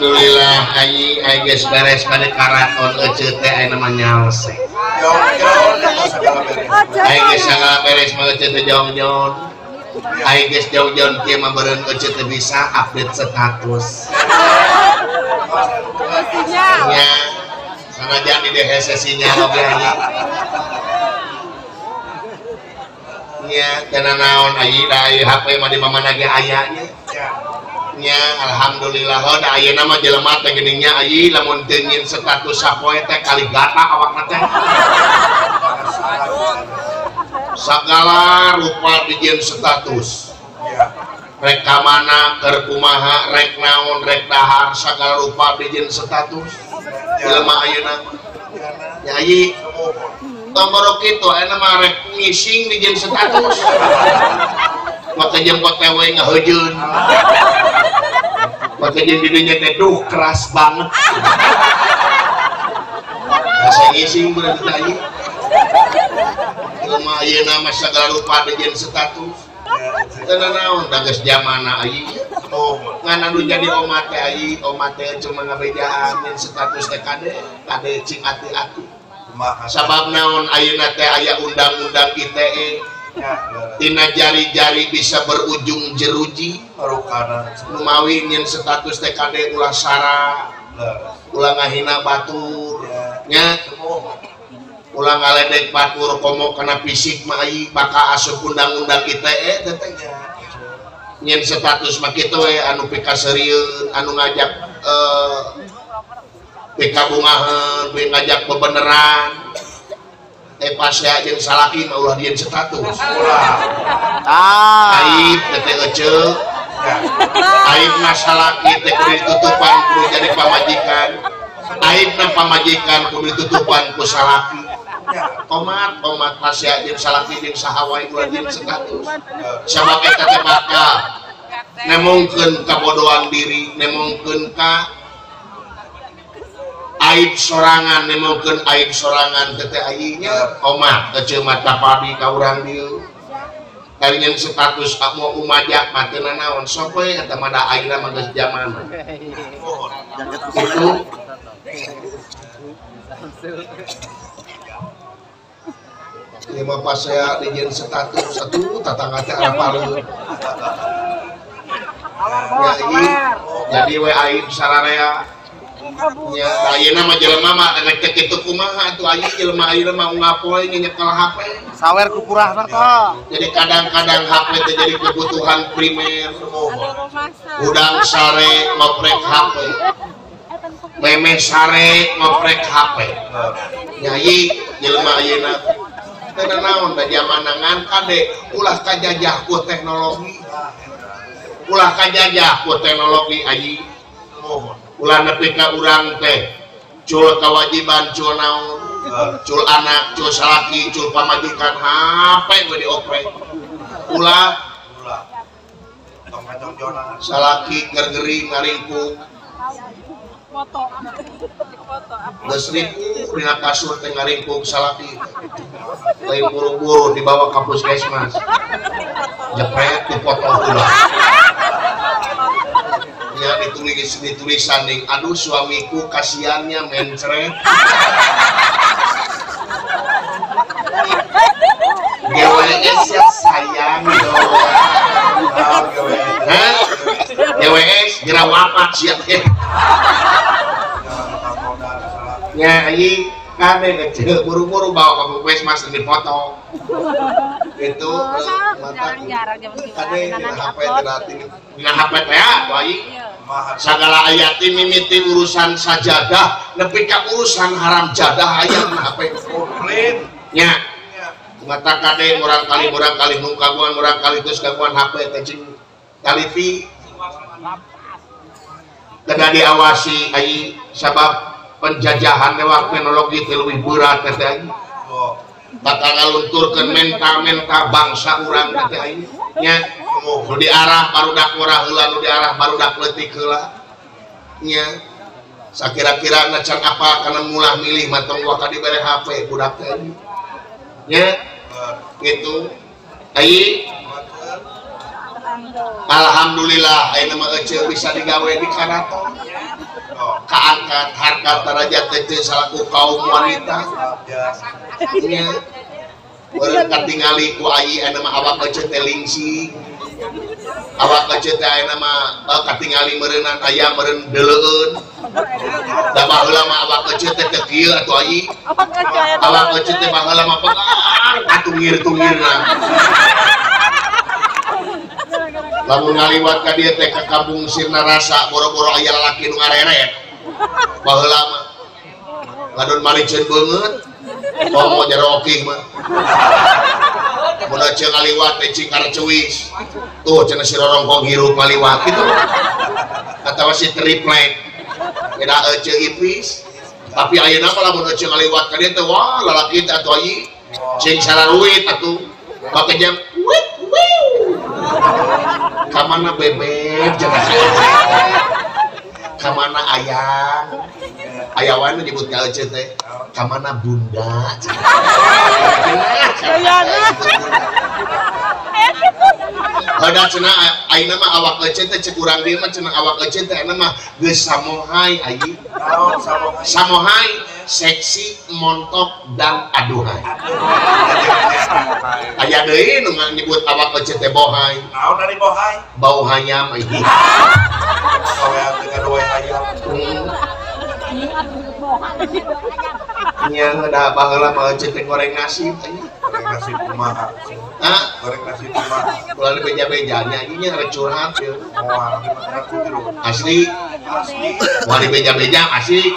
Alhamdulillah ayi ayi geus beres pada karaton ece teh aya nama nyalse. Ayi geus sagala beres mah ece teh jongjon. Ayi geus jongjon kieu mah beureun ece teh bisa update status. Nya sanajan di DHC sinyal oge ayi. Nya teu naon ayi da ayi HP mah di mamana ge aya nya. Nya alhamdulillah da ayeuna mah jelema teh geuning nya ayi lamun teu nyin status sapoe teh kali gata awakna teh. Sagala rupa dijieun status. Rek ka mana keur kumaha rek naon rek dahar sagala rupa dijieun status. Jelema ayeuna nya ayi tong borok kitu ayeuna mah rek ngising dijieun status. Maka jempot we ngaheujeun. Maka jeung di dinya teh duh keras banget. Asa ngising bener teh ayi. Jelema ayeuna mah sagala rupa dijieun status. Teu naon da geus jamana ayi. Ngan anu jadi omat teh ayi, omat teh cuma ngabejaan nyin status teh kade, kade cing ati-ati. Sabab naon ayeuna teh aya undang-undang ITE. Tina jari-jari bisa berujung jeruji. Numawi nyin status TKD ulah sara, ulah ngahina batur, nya ulah ngaledek batur komo kana fisik mah ayi bakal asup undang-undang ITE teh teh. Nyin status mah kitu we anu pikaseurieun, anu ngajak pikabungaheun, ngajak bebeneran. Pasea jeung salaki mah ulah dieun status. Aib teh ece. Aibna salaki teh kudu ditutupan kudu jadi pamajikan. Aibna pamajikan kudu ditutupan ku salaki. Tomat tomat pasea jeung salaki jeung saha wae ulah dieun status. Sabab eta teh bakal nemongkeun kabodohan diri, nemongkeun ka aib sorangan, nemongkeun aib sorangan teh ayinya omat ece mata padi ka urang dieu. Kali nyen status mau umajak mah teu nanaon sok we eta mah da ayeuna mah geus jamanna. Itu ieu mah pasea dijieun status atuh tatangga teh arapaleun. Ya ieu jadi we aib sararea. Ya, ayeuna mah jelema mah rek kitu kumaha atuh ayeuna jelema ayeuna mah ngapoe nyekel HP. Sawer kukurahna tah. Jadi kadang-kadang HP teh jadi kebutuhan primer. Udang sare ngoprek HP. Memeh sare ngoprek HP. Nyai jelema ayeuna teh naon da jamanangan kade ulah kajajah ku teknologi. Ulah kajajah ku teknologi ayi. Ulah nepi ka urang teh cul kewajiban cul naon cul anak cul salaki cul pamajikan HP we dioprek ulah salaki keur gering ngaringkuk geus ripuh dina kasur teh ngaringkuk salaki lain buru-buru dibawa ka puskesmas jepret dipotong ulah. Ya ditulis ditulisan nih, aduh suamiku kasihannya mencret. GWS ya sayang doang. Hah? GWS jerawapak siap ya. Ya ayi kade kecil buru-buru bawa ke puskesmas dan dipoto. Itu mata kade dina HP dina HP teh atuh ayi. Sagala ayati mimiti urusan sajadah nepi ka urusan haram jadah aya dina HP. Nya mata kade murang kali nu kagungan murang kali geus kagungan HP teh cing taliti. Kedah diawasi ayi sabab penjajahan lewat teknologi teh leuwih berat teh ayi. Bakal ngalunturkeun mental-mental bangsa urang teh ayi nya. Nu diarah barudak ngora heula, nu diarah barudak leutik heula nya. Sakira-kira na can apa kana mulah milih mah tong waka dibere HP budak teh nya. Gitu ayi alhamdulillah ayeuna mah ece bisa digawe di karaton. Kaangkat harkat darajat teh salaku kaum wanita. Nya. Urang katingali ku ayi anu mah awak ece teh lingsing. Awak ece teh ayeuna mah katingali meureunnan aya meureun deuleueun. Da baheula mah awak ece teh teu kieu atuh ayi. Awak ece teh baheula mah pegang katungir-tungirna. Lamun ngaliwat ka dieu teh ka kampung Sirna Rasa boro-boro aya lalaki nu ngareret. Baheula mah ngadon maliceun beungeut. Komo jero okih mah. Mun ece ngaliwat teh cing karceuwis. Tuh cenah si rorongkong hirup ngaliwat kitu. Atawa si triplek. Beda ece ipis. Tapi ayeuna mah lamun ece ngaliwat ka dieu teh wah lalaki teh atuh ayi. Cing sararuit atuh. Make jam wit wiu. Kamana bebek cenah. Kamana ayang. Ayawan nyebut ka ece teh. Kamana bunda. Heuda cenah ayeuna mah awak ece teh cek urang dieu mah cenah awak ece teh ayeuna mah geus samohai ayi. Samohai, seksi, montok dan aduhai. Aya deui nu nyebut awak ece teh bohai. Naon ari bohai? Bau hayam ayi. Kawean teh kaduwe hayam. Nya da baheula mah ece teh goreng nasi ayi. Goreng nasi kumaha? Hah? Goreng nasi kumaha? Ulah dibeja-beja nya ieu nya rek curhat ieu. Moal asli. Asli. Moal dibeja-beja asli.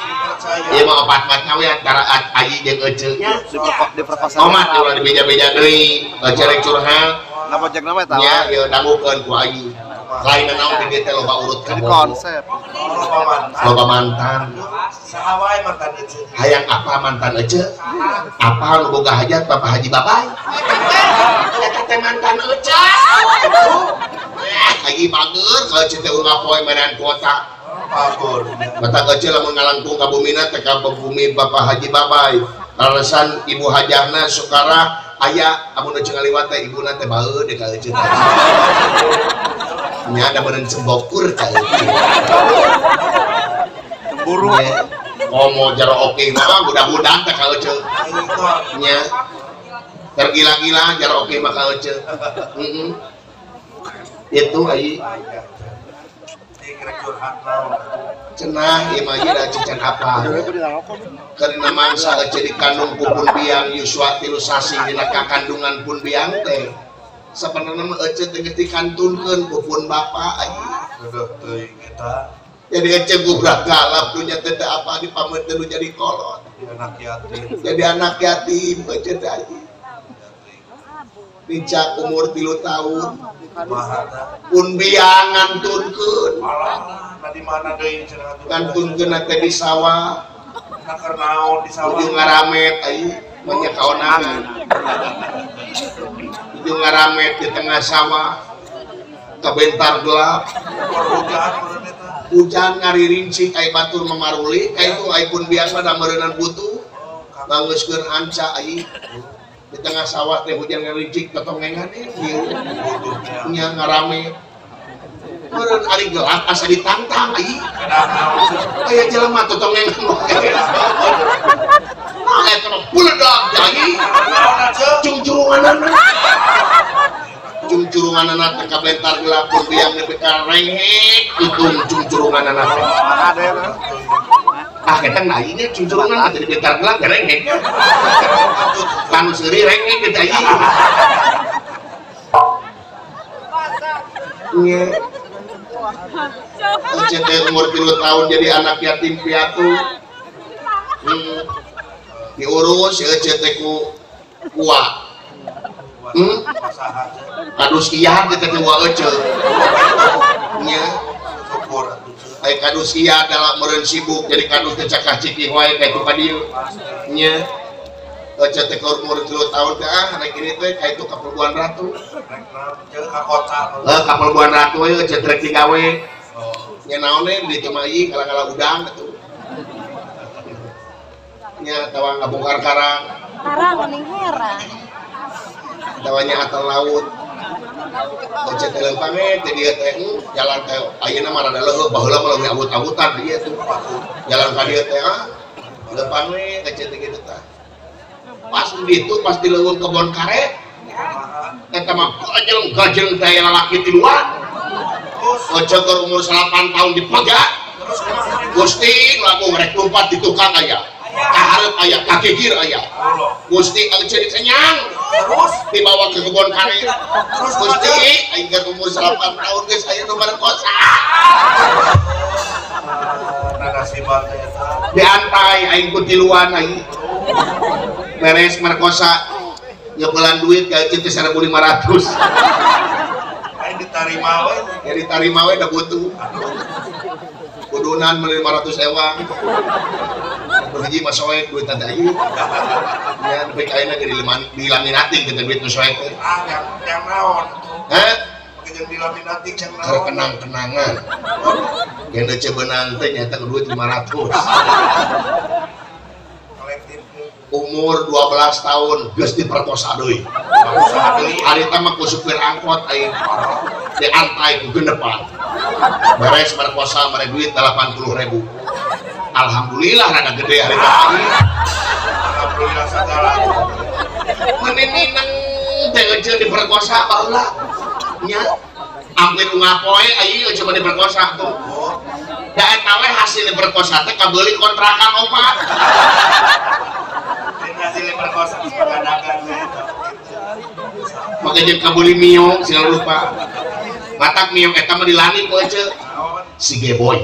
Ieu mah opat-opatna we antara ayi jeung ece nya. Omat ulah dibeja-beja deui. Ece rek curhat. Napa jeung nama eta? Nya ieu dangukeun ku ayi. Lain naon di dieu teh loba urut ka konsep. Loba mantan. Saha wae mantan ece? Hayang apa mantan ece? Apa nu boga hajat Bapak Haji Babai? Eta teh mantan ece. Ayi bager ka ece teh urang poe meunang kuota. Bager. Mata ece lamun ngalangkung ka bumina teh ka bumi Bapak Haji Babai. Alasan ibu hajahna sukara aya amun ece ngaliwat teh ibuna teh baeud ka ece teh. Nya ada meureun cembokur ka ece. Cemburu. Komo jaro oke mah budak-budak teh ka ece. Nya. Tergila-gila jaro oke mah ka ece. Heeh. Itu ayi. Cenah ieu mah ieu da cican apa. Karena mangsa ece dikandung ku pun biang yuswa 3 sasih dina kakandungan pun biang teh. Sabenerna mah ece teh geus dikantunkeun ku pun bapa ayi. Heueuh teuing eta. Jadi ece gubrak galap dunya teh apa dipameutkeun nu jadi kolot. Jadi anak yatim. Jadi anak yatim ece teh ayi. Nincak umur 3 tahun. Pun biang ngantunkeun. Alah, na di mana deui cenah atuh. Ngantunkeun teh di sawah. Na keur naon di sawah? Ujung ngaramet ayi, banyak kaonangan. Ujung ngaramet di tengah sawah. Kabentar gelap. Hujan ngaririncik ai batur mamaruli, ka itu ai pun biang mah da meureunan butuh. Bangeuskeun anca ai. Di tengah sawah teh hujan ngarincik totongengan ieu. Nya ngarame. Meureun ari gelap asa ditantang ai. Aya jelema totongengan wae. Nah eta mah buledak ai. Cungcurunganana. Cungcurunganana teh kabentar gelap pun biang nepi ka rengek hitung cungcurunganana teh. Ah eta na ieu cungcurungan teh dibentar gelap rengek. Kanu seuri rengek teh ayi. Nya. Ece teh umur 3 tahun jadi anak yatim piatu. Diurus ece teh ku kuat. Kadus iya teh teh wa ece. Nya. Ai kadus iya dalam meureun sibuk jadi kadus teh cakah cikih wae ka itu ka dieu. Nya. Ece teh umur 3 tahun teh ah rek ini teh ka itu ka Pelabuhan Ratu. Ka kota. Heuh ka Pelabuhan Ratu we ece rek digawe. Nya naon we di ditu mah ieu kala-kala udang atuh. Nya tawa ngabongkar karang. Karang mending herang. Tawanya atal laut. Ece teh lempang we teh dieu teh jalan teh ayeuna mah rada leuheuh baheula mah leuwih abut-abutan dieu tuh. Jalan ka dieu teh ah lempang we ece teh kitu tah. Pas di ditu pas di leuweung kebon karet eta mah gajeng teh lalaki tiluan. Ece keur umur 8 tahun dipegak. Gusti lagu rek lumpat di tukang aya. Kaharep aya, kagigir aya. Gusti ece dikenyang. Terus dibawa ke kebon karet. Terus Gusti aing keur umur 8 tahun geus aya nu merkosa. Diantai aing ku tiluan aing. Beres merkosa nyebelan duit ka ece teh 1.500. Aing ditarima we. Ya ditarima we da butuh. Kudunan meuli 500 ewang. Hiji mah soek duit teh aing. Ya nepi ka ayeuna ge dilaminating teh duit nu soek teh. Ah, yang naon tuh? Hah? Make jeung dilaminating yang naon? Keur kenang-kenangan. Yang ece beunang teh nyaeta duit 500. Umur 12 tahun geus diperkosa deui. Harita mah ku supir angkot aing. Diantai ku genepan. Beres merkosa mere duit 80.000. Alhamdulillah rada gede harita aing. Alhamdulillah sagala. Meni mineng teh ece diperkosa baheula. Nya ampir ngapoe aing ece mah diperkosa tuh. Da eta we hasil diperkosa teh kabeuli kontrakan opat. Hasil perkosa kadang-kadang makanya kabuli mio sila lupa matak mio eta mah dilani ku ece si Geboy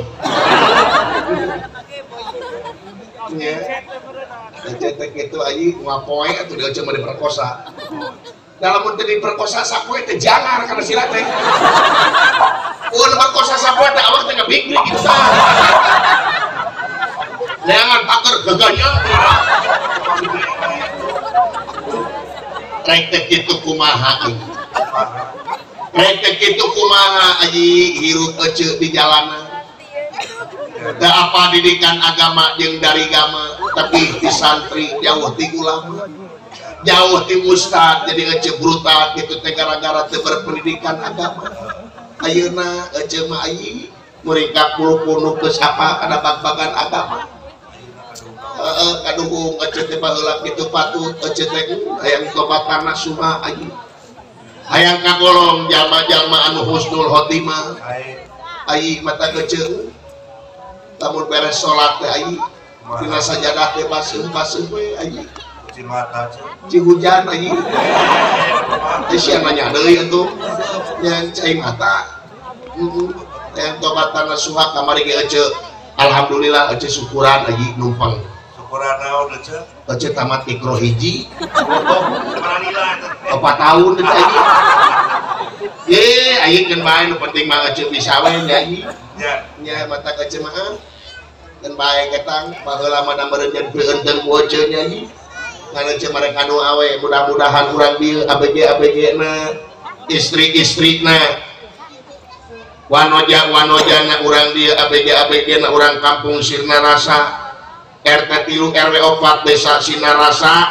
nya ece teh kitu aji ngapoe atuh di ece mah diperkosa da lamun teu diperkosa sapoe teh jangar kana sila teh mun diperkosa sapoe teh awak teh ngabiklik kitu tah jangan paker gaganya rek teh kitu kumaha euy. Rek teh kitu kumaha aji hirup ece di jalanan. Da apa didikan agama jeung dari gama tapi ti santri jauh ti ulama. Jauh ti ustad jadi ece brutal kitu teh gara-gara teu berpendidikan agama. Ayeuna ece mah ayi muringkak bulu-bulu geus apa kana bag-bagan agama. Heeh kaduhung ece teh baheula kitu patut ece teh hayang tobat tanah suma aji hayang kagolong jalma-jalma anu husnul khotimah ayi mata ece lamun beres salat teh ayi dina sajadah teh baseuh-baseuh we ayi ci hujan ayi teh sia nanya deui atuh nya cai mata hayang tobat tanah suha kamari ge ece alhamdulillah ece syukuran ayi numpang syukuran naon ece? Ece tamat ikro hiji. 4 tahun ece ayi. Ye, ayi keun bae nu penting mah ece bisa we nya ayi. Nya, nya mata ece mah keun bae ketang baheula mah da meureun jadi peueunteung ku ece nya ayi. Ngan ece mereka doa we mudah-mudahan urang dieu ABG-ABG na istri-istrina wanoja-wanojana urang dieu ABG-ABG na urang kampung Sirnarasa RT 3 RW 4 Desa Sinarasa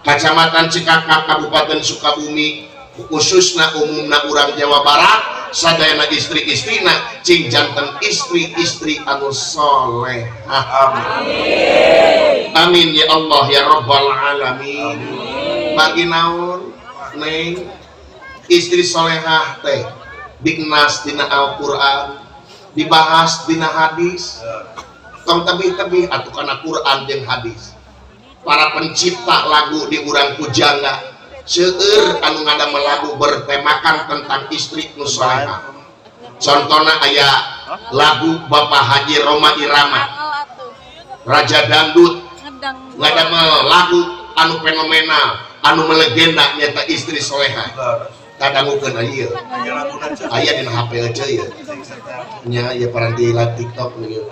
Kacamatan Cikakak Kabupaten Sukabumi khususna umumna urang Jawa Barat sadayana istri-istrina cing janten istri-istri anu solehah. Amin. Amin ya Allah ya Rabbal alamin. Bagi naon neng istri solehah teh diknas dina Al-Qur'an dibahas dina hadis tong tebih-tebih atuh kana Quran jeung hadis. Para pencipta lagu di urang Pujangga seueur anu ngadamel lagu bertemakan tentang istri nu solehah. Contona aya lagu Bapak Haji Rhoma Irama Raja Dangdut ngadamel lagu anu fenomenal anu melegenda nyata istri solehah. Kadangukeun ieu aya dina HP ece ieu nya ieu paranti live TikTok ieu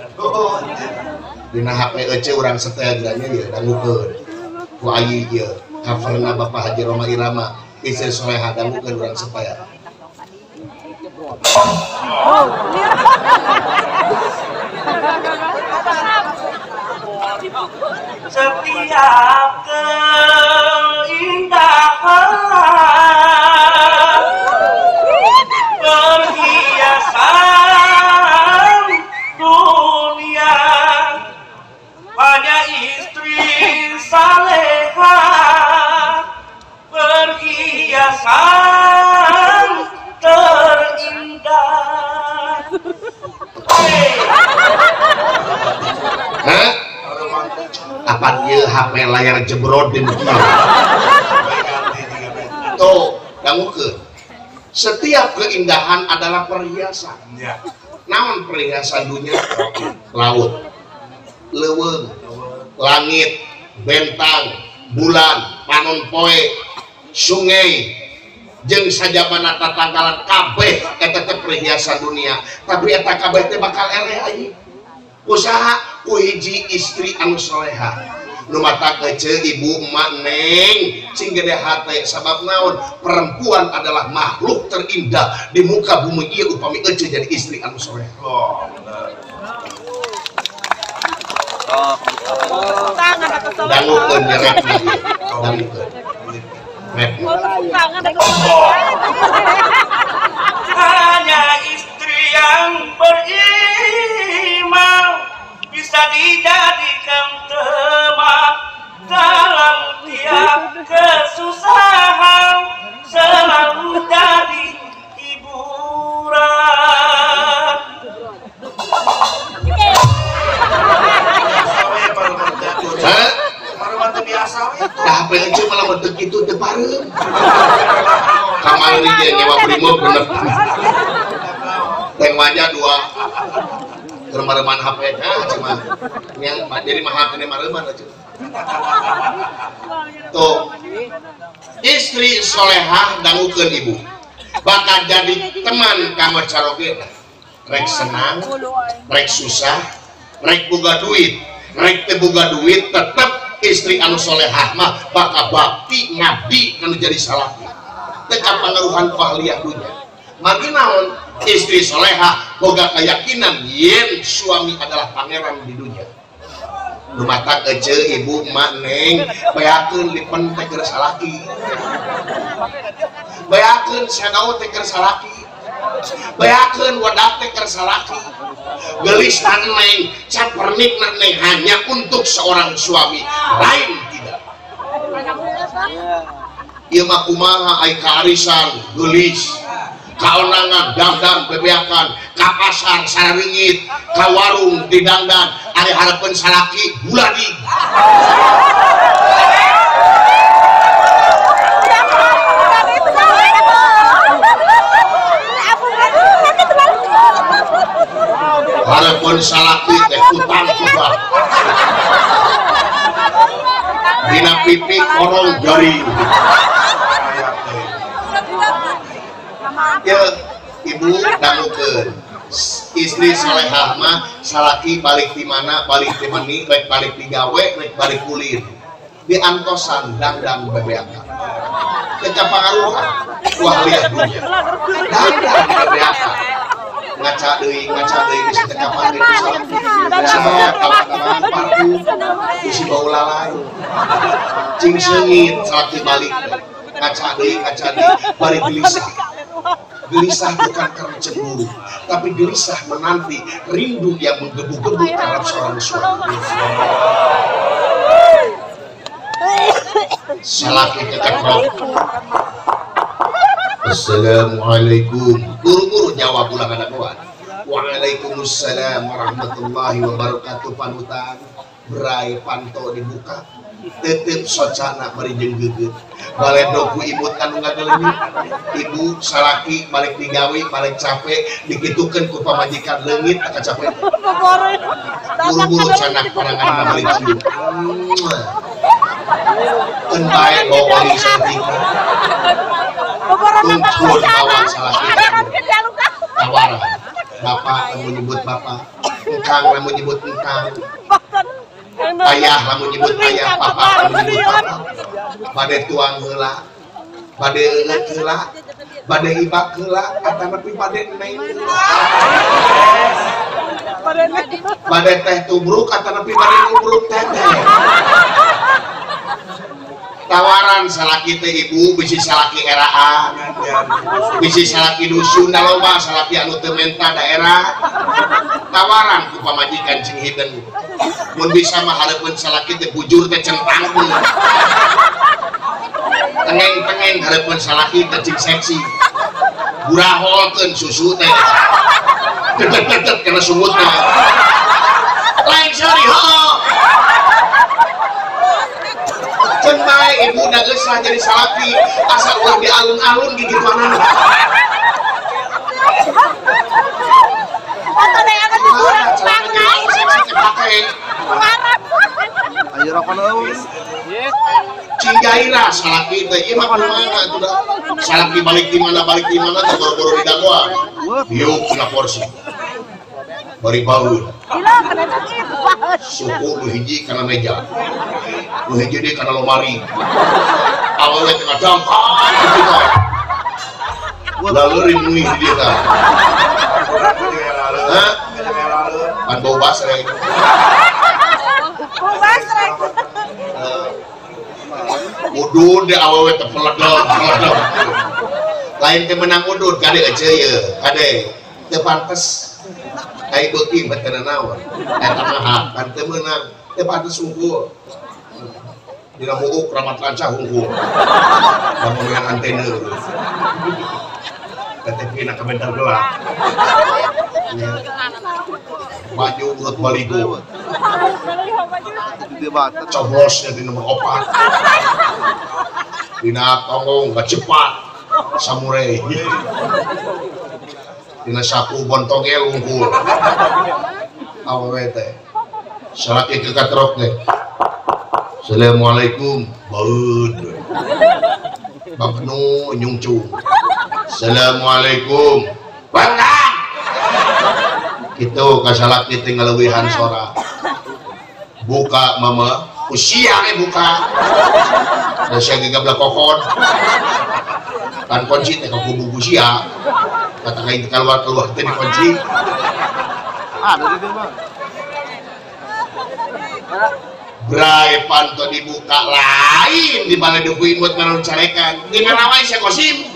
dina HP ece urang setel nya ieu dangukeun ku ayi ieu coverna Bapak Haji Rhoma Irama istri solehah dangukeun urang setel. Setiap keindahan Perhiasan terindah. Hah? Apa ieu HP layar jebrot di kieu? Tuh, dangukeun. Setiap keindahan adalah perhiasan. Naon perhiasan dunia? Laut, leuweung, langit, bentang, bulan, panon poe, sungai, jeung sajabana tatanggalan kabeh eta teh perhiasan dunia. Tapi eta kabeh teh bakal eleh aja. Usaha ku hiji istri anu soleha. Nu mata kece ibu emak neng cing gede hate sabab naon perempuan adalah makhluk terindah di muka bumi ieu upami ece jadi istri anu soleha. Oh, bener. Dangukeun nyerepna ieu. Dangukeun. Rep. Hanya istri yang beriman bisa dijadikan teman dalam tiap kesusahan, selalu jadi hiburan. Dah HP aja malah bentuk itu teu bareng. Kamari dia nyewa Brimob bener. Teng wajah dua. Rema-reman HP nya cuma yang jadi mahal kene mareman aja. Tuh. Istri solehah dangukeun ibu. Bakal jadi teman kanggo caroge. Rek senang, rek susah, rek boga duit, rek teu boga duit tetep istri anu solehah mah bakal bakti ngabdi kanu jadi salaki. Teu kapangaruhan ku ahliah dunya. Magi naon istri solehah boga keyakinan yen suami adalah pangeran di dunia. Nu mata ece ibu emak neng beakeun lipen teh keur salaki. Beakeun sadau teh keur salaki. Beakeun wadah teh keur salaki. Gelis neng, capernik neng hanya untuk seorang suami, lain tidak. Ieu mah kumaha ai kaarisan geulis, kaonangan dangdang bebeakan, ka pasar sarareungit, ka warung didangdan, ari hareupeun salaki buladi. Hareupeun salaki teh utang kubah. Dina pipi korong jari. Ya, ibu dangukeun. Istri solehah mah salaki balik di mana, balik di meni, rek balik di gawe, rek balik kulin. Diantosan dangdang bebeakan. Teu kapangaruhan ku ahliah dunya. Dangdang bebeakan. Ngaca deui geus teu kapan deui salaki. Sabab kawan-kawan parfum bisi bau lalai. Cing seungit salaki balik. Ngaca deui bari gelisah. Gelisah bukan karena cemburu, tapi gelisah menanti rindu yang menggebu-gebu terhadap seorang suami. Salaki kekekrok. Assalamualaikum. Buru-buru jawab ulang anak kuat. Waalaikumsalam warahmatullahi wabarakatuh. Panutan berai panto dibuka. Tetep socana bari jeung geugeut. Baledo ku imut anu ngagelenyut. Ibu salaki balik digawe balik capek dikitukeun ku pamajikan leungit aka capek. Buru-buru canak parangan balik cium. Keun bae bawa oli saeutik. Tungkun kawan salaki. Tawaran. Bapak lamun nyebut bapak, engkang lamun nyebut engkang. Ayah lamun nyebut ayah, papa lamun nyebut papa. Bade tuang heula, bade eueut heula, bade ibak heula, atanapi bade neng heula. Bade teh tubruk atanapi bade nubruk teteh. Tawaran salaki teh ibu bisi salaki eraan, bisi salaki dusun da loba salaki anu teu menta daerah. Tawaran ku pamajikan cing hideung. Mun bisa mah hareupeun salaki teh bujur teh centangkeun. Tengeng-tengeng hareupeun salaki teh cing seksi. Buraholkeun susu teh. Tetet-tetet kana sumutna. Lain seuri heuh. Ceun bae ibu da geus lah jadi salaki asal ulah di alun-alun gigituanana. Cinggairah salaki teh ieu mah kumaha atuh da salaki balik di mana teh boro-boro di dagoan diuk tina porsi bari baeun suku nu hiji kana meja nu hiji deui kana lomari awewe teh ngadangkan kitu tah laleureun meuih di dieu tah. Hah? Pan bau basreng. Bau basreng. Udud deh awewe teh peledog, peledog. Lain teh menang udud kade ece ye, kade teu pantes. Ai beuki mah teu nanaon. Eta mah hak pan teu meunang, teu pantes unggul. Dina muuk ramat lancah unggul. Bangunan antena. KTP na kabentar gelap. Baju urut baligo. Coblosnya di nomor 4. Dina tonggong gak cepat. Samurai. Dina saku bontogel unggul. Awewe teh. Salaki ke katrok teh. Assalamualaikum. Baeud. Baknu nyungcung. Assalamualaikum. Bangkang. Gitu kasalaki teh ngaleuwihan sora. Buka mama, usia buka. Da sia ge gablak kokon. Kan kunci teh ka kubu sia. Kata kain keluar-keluar teh dikunci. Ada di dieu mah. Brai panto dibuka lain di balai dukuin buat manon carekan. Di mana wae sia kosim.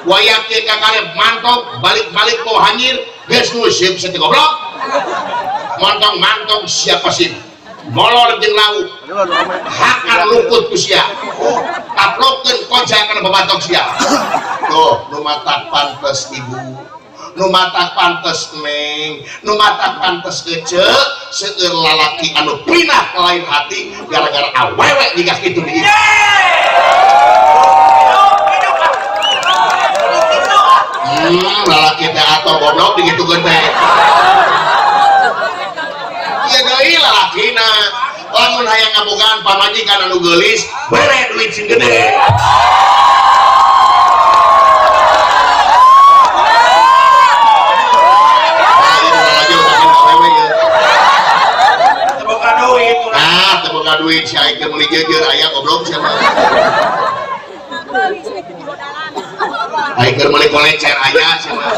Wayak ke kakare mantop balik-balik kau hanyir geus ngusip seti goblok. Montong-mantong sia kosim. Molor jeung lauk. Hakan luput ku sia. Taplokeun koja kana babatok sia. Tuh, nu matak pantes ibu. Nu matak pantes neng, nu matak pantes ece, seueur lalaki anu pinah ke lain hati gara-gara awewe jiga kitu di. Lalaki teh atau goblok digitukeun teh. Ieu deui lalakina, lamun hayang ngabogaan pamajikan anu geulis, bere duit sing gede. Nah, duit si aing teh meuli jeujeur aya goblok sia mah. Aing keur meuli kolecer aya sia mah.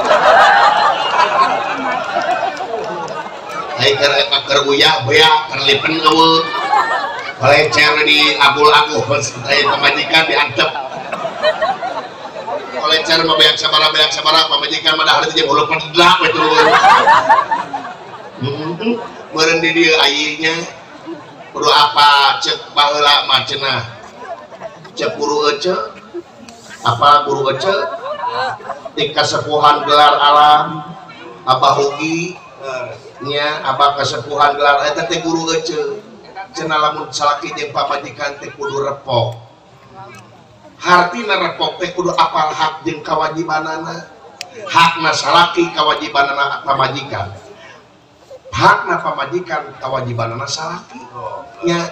Aing keur uyah beak keur lipen eueuh. Kolecer di agul-agul aya pamajikan diantep. Kolecer mah beak sabaraha pamajikan mah dahar teh jeung hulu pedlak we turun. Meureun di dieu ayeuna kudu apa cek baheula mah cenah cek guru ece apa guru ece di kasepuhan gelar alam abah hugi nya abah kasepuhan gelar eta teh guru ece cenah lamun salaki jeung pamajikan teh kudu repok hartina repok teh kudu apal hak jeung kawajibanana hakna salaki kawajibanana pamajikan hakna pamajikan kawajibanana salaki nya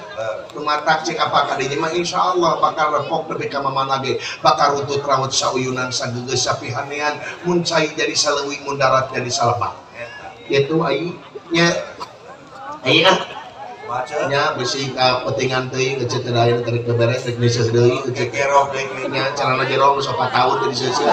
lumatak cek apa kadinya mah insyaallah bakal repok nepi ka mamana ge bakal rutut raut sauyunan sagegeus sapihanean mun cai jadi saleuwi mun darat jadi salebak kitu ai nya ai ah nya besi ka petingan teuing ece teh lain keur beres rek niseuh deui ece keroh deui nya carana jerong geus 4 tahun teu diseuseun.